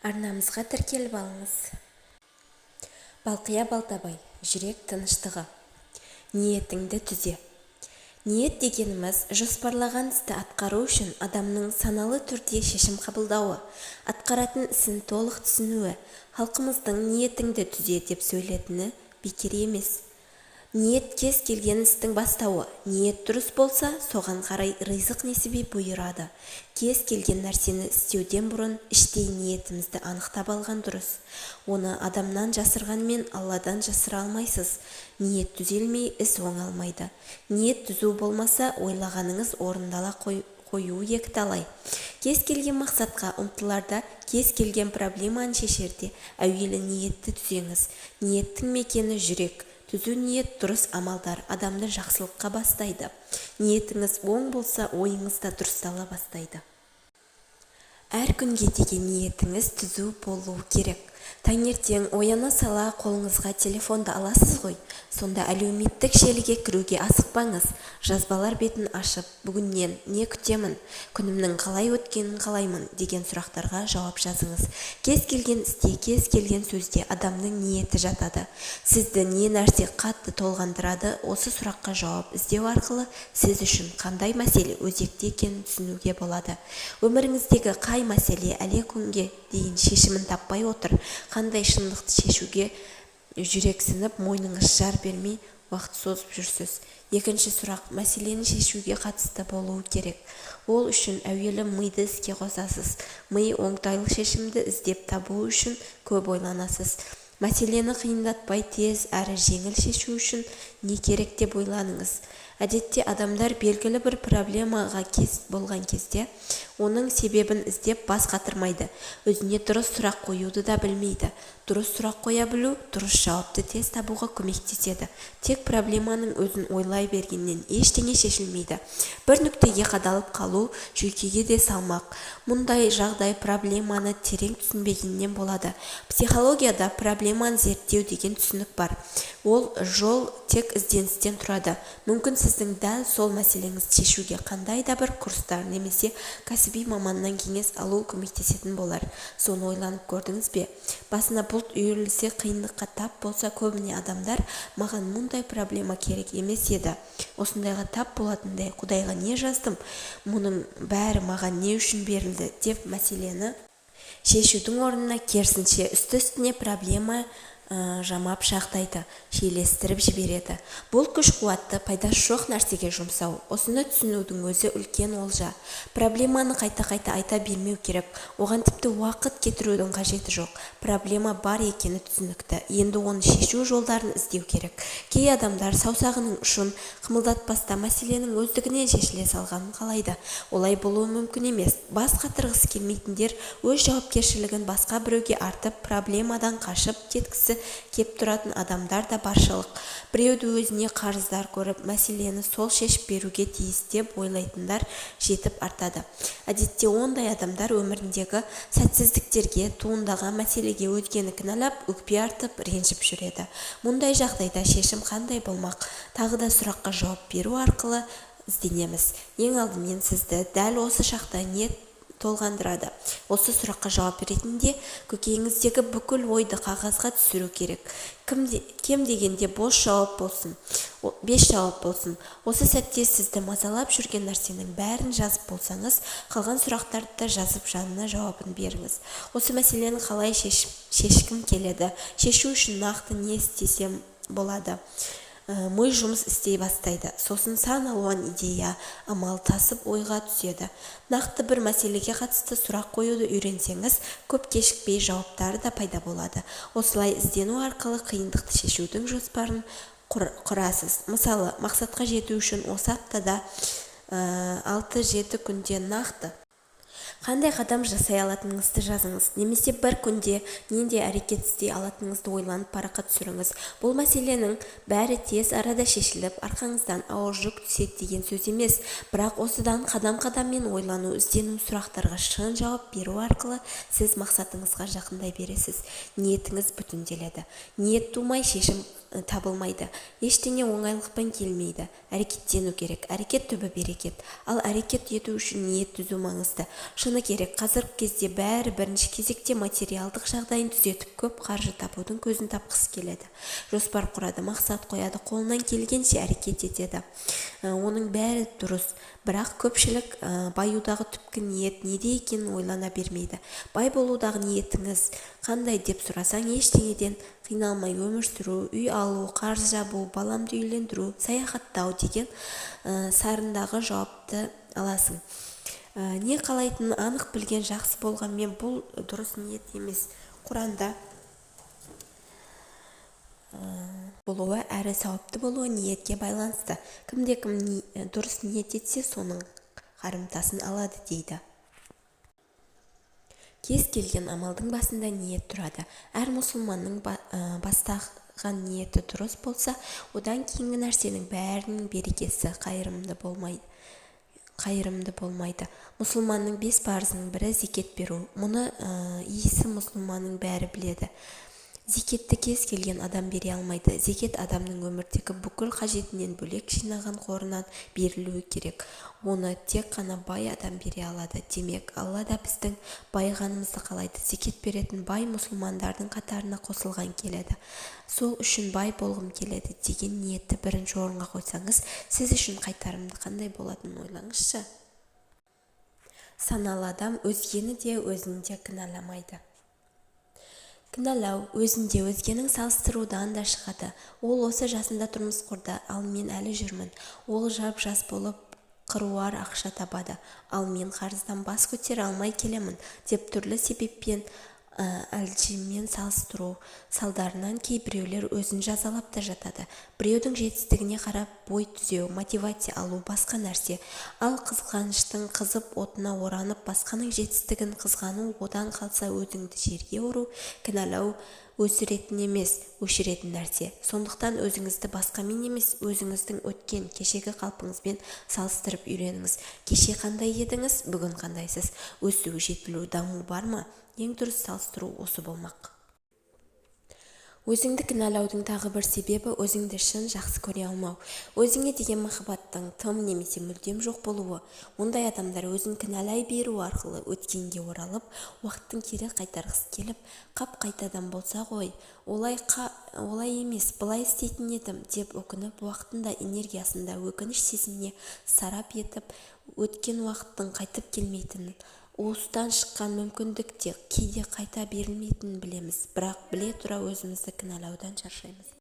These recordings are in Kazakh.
Арнамызға тіркеліп алыңыз. Балқия Балтабай. Жүрек тыныштығы. Ниетіңді түзе. Ниет дегеніміз – жоспарлаған істі атқару үшін адамның саналы түрде шешім қабылдауы, атқаратын ісін толық түсінуі. Халқымыздың «ниетіңді түзе» деп сөйлетіні бекер емес. Ниет – кез келген істің бастауы. Ниет дұрыс болса, соған қарай ризық-несібе бұйырады. Кез келген нәрсені істеуден бұрын іштей ниетімізді анықтап алған дұрыс. Оны адамнан жасырғанмен, Алладан жасыра алмайсыз. Ниет түзелмей, іс оңалмайды. Ниет түзу болмаса, ойлағаныңыз орындала қоюы екіталай. Кез келген мақсатқа ұмтыларда, кез келген проблеманы шешерде әуелі ниетті түзеңіз. Ниеттің мекені – жүрек. Түзу ниет, дұрыс амалдар адамды жақсылыққа бастайды. Ниетіңіз оң болса, ойыңыз да дұрыстала бастайды. Әр күнге деген ниетіңіз түзу болуы керек. Таңертең ояна сала қолыңызға телефонды аласыз ғой. Сонда әлеуметтік желіге кіруге асықпаңыз. Жазбалар бетін ашып, «Бүгіннен не күтемін?», «Күнімнің қалай өткенін қалаймын?» деген сұрақтарға жауап жазыңыз. Кез келген істе, кез келген сөзде адамның ниеті жатады. Сізді не нәрсе қатты толғандырады? Осы сұраққа жауап іздеу арқылы сіз үшін қандай мәселе өзекті екенін түсінуге болады. Өміріңіздегі қай мәселе әлі күнге дейін шешімін таппай отыр? Қандай шындықты шешуге жүрексініп, мойныңыз жар бермей, уақыт созып жүрсіз? Екінші сұрақ мәселені шешуге қатысты болуы керек. Ол үшін әуелі миды іске қосасыз. Ми оңтайлы шешімді іздеп табуы үшін көп ойланасыз. Мәселені қиындатпай, тез әрі жеңіл шешу үшін не керек деп ойланыңыз. Әдетте адамдар белгілі бір проблемаға кез болған кезде оның себебін іздеп бас қатырмайды. Өзіне дұрыс сұрақ қоюды да білмейді. Дұрыс сұрақ қоя білу дұрыс жауапты тез табуға көмектеседі. Тек проблеманың өзін ойлай бергеннен ештеңе шешілмейді. Бір нүктеге қадалып қалу жүйкеге де салмақ. Мұндай жағдай проблеманы терең түсінбегеннен болады. Психологияда проблеманы зерттеу деген түсінік бар. Ол жол тек ізденістен тұрады. Мүмкін, сіздің дәл сол мәселеңізді шешуге қандай да бір курстар немесе кәсіби маманнан кеңес алу көмектесетін болар. Соны ойланып көрдіңіз бе? Басына бұлт үйірілсе, қиындыққа тап болса, көбіне адамдар «Маған мұндай проблема керек емес еді», «Осындайға тап болатындай Құдайға не жаздым?», «Мұның бәрі маған не үшін берілді?» деп мәселені шешудің орнына, керісінше, үсті-үстіне проблема жамап, жағдайды шиеленістіріп жібереді. Бұл күш-қуатты пайдасы жоқ нәрсеге жұмсау. Осыны түсінудің өзі үлкен олжа. Проблеманы қайта-қайта айта бермеу керек. Оған тіпті уақыт кетірудің қажеті жоқ. Проблема бар екені түсінікті, енді оны шешу жолдарын іздеу керек. Кей адамдар саусағының ұшын қимылдатпастан мәселенің өздігінен шешіле салғанын қалайды. Олай болуы мүмкін емес. Бас қатырғысы келмейтіндер, өз жауапкершілігін басқа біреуге артып, проблемадан қашып кеткісі кеп тұратын адамдар да баршылық. Біреуді өзіне қарыздар көріп, мәселені сол шешіп беруге тиіс деп ойлайтындар жетіп артады. Әдетте ондай адамдар өміріндегі сәтсіздіктерге, туындаған мәселеге өзгені кінәлап, өкпе артып, ренжіп жүреді. Мұндай жағдайда шешім қандай болмақ? Тағы да сұраққа жауап беру арқылы ізденеміз. Ең алдымен, сізді дәл осы шақта не толғандырады? Осы сұраққа жауап ретінде көкейіңіздегі бүкіл ойды қағазға түсіру керек. Кем дегенде бос жауап болсын, бес жауап болсын. Осы сәтте сізді мазалап жүрген нәрсенің бәрін жазып болсаңыз, қалған сұрақтарды да жазып, жанына жауабын беріңіз. Осы мәселені қалай шешкім келеді? Шешу үшін нақты не істесем болады? Ми жұмыс істей бастайды. Сосын сан алуан идея, амал тасып ойға түседі. Нақты бір мәселеге қатысты сұрақ қоюды үйренсеңіз, көп кешікпей жауаптары да пайда болады. Осылай іздену арқылы қиындықты шешудің жоспарын құрасыз. Мысалы, мақсатқа жету үшін осы аптада 6-7 күнде нақты қандай қадам жасай алатыныңызды жазыңыз немесе бір күнде нендей әрекет істей алатыныңызды ойланып, параққа түсіріңіз. Бұл мәселенің бәрі тез арада шешіліп, арқаңыздан ауыр жүк түседі деген сөз емес. Бірақ осыдан қадам-қадаммен ойлану, іздену, сұрақтарға шын жауап беру арқылы сіз мақсатыңызға жақындай бересіз. Ниетіңіз бүтінделеді. Ниет тумай, шешім табылмайды. Ештеңе оңайлықпен келмейді. Әрекеттену керек. Әрекет түбі – берекет. Ал әрекет ету үшін ниет түзу маңызды. Шындықты айтсақ, көп адамдар Шыны керек, қазіргі кезде бәрі бірінші кезекте материалдық жағдайын түзетіп, көп қаржы табудың көзін тапқысы келеді. Жоспар құрады, мақсат қояды, қолынан келгенше әрекет етеді. Оның бәрі дұрыс. Бірақ көпшілік баюдағы түпкі ниет неде екенін ойлана бермейді. Бай болудағы ниетіңіз қандай деп сұрасаң, ештеңеден қиналмай өмір сүру, үй алу, қарыз жабу, баламды үйлендіру, саяхаттау деген сарындағы жауапты аласың. Не қалайтынын анық білген жақсы болғанмен, бұл дұрыс ниет емес. Құранда болуы әрі сауапты болуы ниетке байланысты. Кімде-кім дұрыс ниет етсе, соның қарымтасын алады дейді. Кез келген амалдың басында ниет тұрады. Әр мұсылманның бастаған ниеті дұрыс болса, одан кейінгі нәрсенің бәрінің берекесі қайырымды болмайды. Мұсылманның бес парызының бірі зекет беру. Мұны иісі мұсылманның бәрі біледі. Зекетті кез келген адам бере алмайды. Зекет адамның өмірдегі бүкіл қажетінен бөлек жинаған қорынан берілуі керек. Оны тек қана бай адам бере алады. Демек, Алла да біздің байығанымызды қалайды. Зекет беретін бай мұсылмандардың қатарына қосылған келеді. Сол үшін бай болғым келеді деген ниетті бірінші орынға қойсаңыз, сіз үшін қайтарымы қандай болатынын ойлаңызшы. Саналы адам өзгені де, өзін де кінәламайды. Кінәлау өзін де өзгені салыстырудан да шығады. Ол осы жасында тұрмыс құрды, ал мен әлі жүрмін. Ол жап-жас болып қыруар ақша табады, ал мен қарыздан бас көтере алмай келемін деп түрлі себеппен әлжемен салыстыру салдарынан кейбіреулер өзін жазалап та жатады. Біреудің жетістігіне қарап бой түзеу, мотивация алу басқа нәрсе. Ал қызғаныштың қызып отына оранып, басқаның жетістігін қызғану, одан қалса өзіңді жерге ұру, кінәлау өсіретін емес, өшіретін нәрсе. Сондықтан өзіңізді басқамен емес, өзіңіздің өткен, кешегі қалпыңызбен салыстырып үйреніңіз. Кеше қандай едіңіз, бүгін қандайсыз? Өсу, жетілу, даму бар ма? Ең дұрыс салыстыру осы болмақ. Өзіңді кінәлаудың тағы бір себебі өзіңді шын жақсы көре алмау. Өзіңе деген махаббаттың тым немесе мүлдем жоқ болуы. Ондай адамдар өзін кінәлай беру арқылы өткенге оралып, уақыттың кері қайтарғысы келіп, қап қайтадан болса ғой, олай, олай емес, былай істейтін едім деп өкініп, уақытын да энергиясын да өкініш сезіміне сарап етіп, өткен уақыттың қайтып келмейтінін, уыстан шыққан мүмкіндік те кейде қайта берілмейтінін білеміз. Бірақ біле тұра өзімізді кінәлаудан шаршаймыз.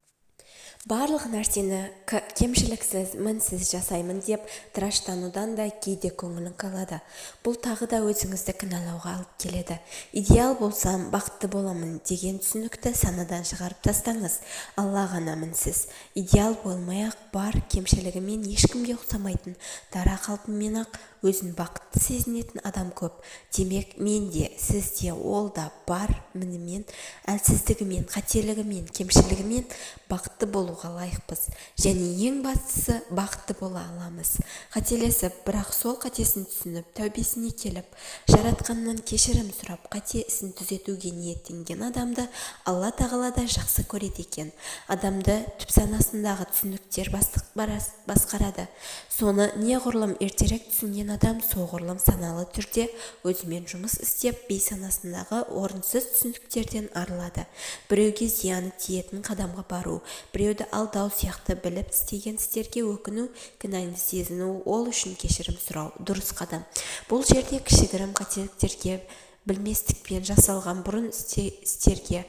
Барлық нәрсені кемшіліксіз, мінсіз жасаймын деп тыраштанудан да кейде көңілің қалады. Бұл тағы да өзіңізді кінәлауға алып келеді. Идеал болсам, бақытты боламын деген түсінікті санадан шығарып тастаңыз. Алла ғана мінсіз. Идеал болмай-ақ, бар кемшілігімен ешкімге ұқсамайтын дара қалпымен-ақ өзін бақытты сезінетін адам көп. Демек, мен де, сіз де, ол да бар мінімен, әлсіздігімен, қателігімен, кемшілігімен бақытты болуға лайықпыз. Және ең бастысы, бақытты бола аламыз. Қателесіп, бірақ сол қатесін түсініп, тәубесіне келіп, жаратқаннан кешірім сұрап, қате ісін түзетуге ниеттенген адамды Алла тағала да жақсы көреді екен. Адамды түпсанасындағы түсініктер басқарады. Соны неғұрлым ертерек түсінген адам соғұрлым саналы түрде өзімен жұмыс істеп, бейсанасындағы орынсыз түсініктерден арылады. Біреуге зияны тиетін қадамға бару, біреуді алдау сияқты біліп істеген істерге өкіну, кінәлі сезіну, ол үшін кешірім сұрау дұрыс қадам. Бұл жерде кішігірім қателіктерге, білместікпен жасалған бұрын істерге,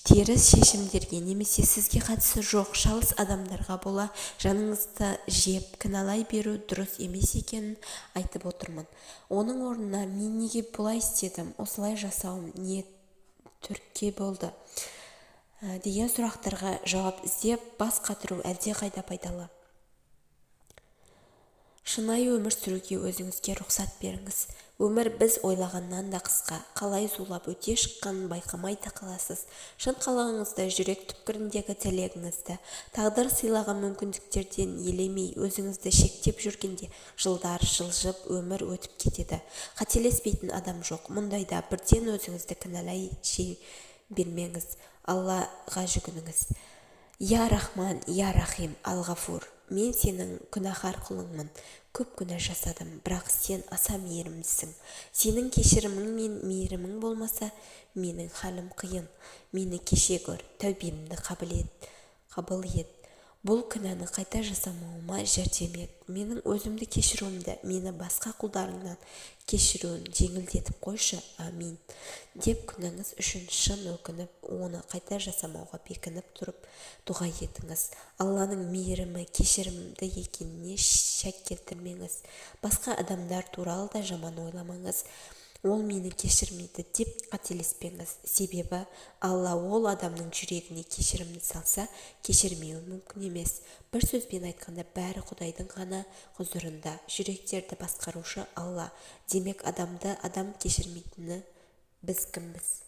теріс шешімдерге немесе сізге қатысы жоқ шалыс адамдарға бола жаныңызды жеп, кінәлай беру дұрыс емес екенін айтып отырмын. Оның орнына мен неге бұлай істедім, осылай жасауым не түрткі болды деген сұрақтарға жауап іздеп, бас қатыру әлдеқайда пайдалы. Шынайы өмір сүруге өзіңізге рұқсат беріңіз. Өмір біз ойлағаннан да қысқа, қалай зулап өте шыққанын байқамай да қаласыз. Шын қалауыңызды, жүрек түкпіріндегі тілегіңізді, тағдыр сыйлаған мүмкіндіктерден елемей, өзіңізді шектеп жүргенде жылдар жылжып, өмір өтіп кетеді. Қателеспейтін адам жоқ. Мұндайда бірден өзіңізді кінәлай жей бермеңіз. Аллаға жүгініңіз. Я Рахман, Я Рахим, Ал-Ғафур. Мен Сенің күнәһар құлыңмын, көп күнә жасадым, бірақ Сен аса мейірімдісің. Сенің кешірімің мен мейірімің болмаса, менің халім қиын. Мені кеше гөр, тәубемді қабыл ет. Бұл күнәні қайта жасамауыма жәрдем ет. Менің өзімді кешіруімді, мені басқа құлдарыңнан кешіруін жеңілдетіп қойшы. Амин, деп күнәңіз үшін шын өкініп, оны қайта жасамауға бекініп тұрып дұға етіңіз. Алланың мейірімі, кешірімді екеніне шәк келтірмеңіз. Басқа адамдар туралы да жаман ойламаңыз. Ол мені кешірмейді деп қателеспеңіз. Себебі Алла ол адамның жүрегіне кешірімді салса, кешірмеуі мүмкін емес. Бір сөзбен айтқанда, бәрі Құдайдың ғана құзырында. Жүректерді басқарушы Алла. Демек, адамды адам кешірмейтіні, біз кімбіз?